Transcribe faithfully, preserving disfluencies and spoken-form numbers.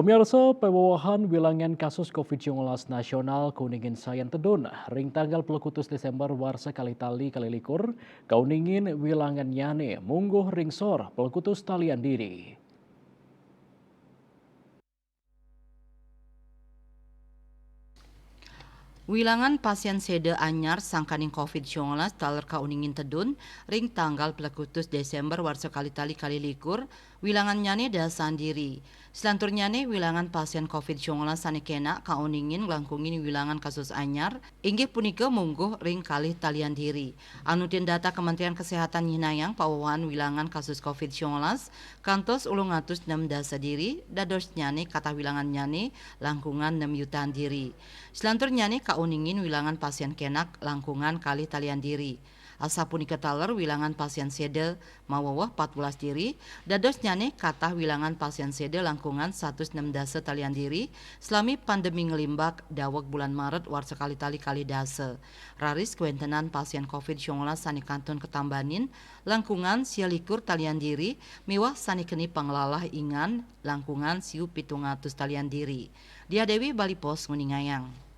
Pemirsa, pewewahan wilangan kasus covid sembilan belas nasional kauningin sayan tedun ring tanggal pelekutus Desember warsa kalih tali kalih likur, kauningin wilangannyane mungguh ring sor pelekutus talian diri. Wilangan pasien seda anyar sangkaning covid sembilan belas taler kauningin tedun ring tanggal pelekutus Desember warsa kalih tali kalih likur, wilangannyane dasan diri. Selanturnyane wilangan pasien covid sembilan belas sane kenak kauningin nglangkungin wilangan kasus anyar, inggih punika mungguh ring kalih talian diri. Anutin data Kementerian Kesehatan nyihnayang pawewahan wilangan kasus covid sembilan belas kantos ulung atus nem dasa diri, dadosnyane katah wilangannyane langkungan nem yutaan diri. Selanturnyane kauningin wilangan pasien kenak langkungan kalih talian diri. Asapunika taler wilangan pasien seda maweweh patbelas diri, dadosnyane katah wilangan pasien seda langkungan satus nem dasa talian diri, salami pandemi nglimbak daweg bulan Maret warsa kalih tali kalih dasa. Raris kawentenan pasien covid sembilan belas sane kantun katambanin langkungan sia likur talian diri miwah sane keni panglalah ingan langkungan siu pitung atus talian diri. Dia Dewi, Bali Post, nguningayang.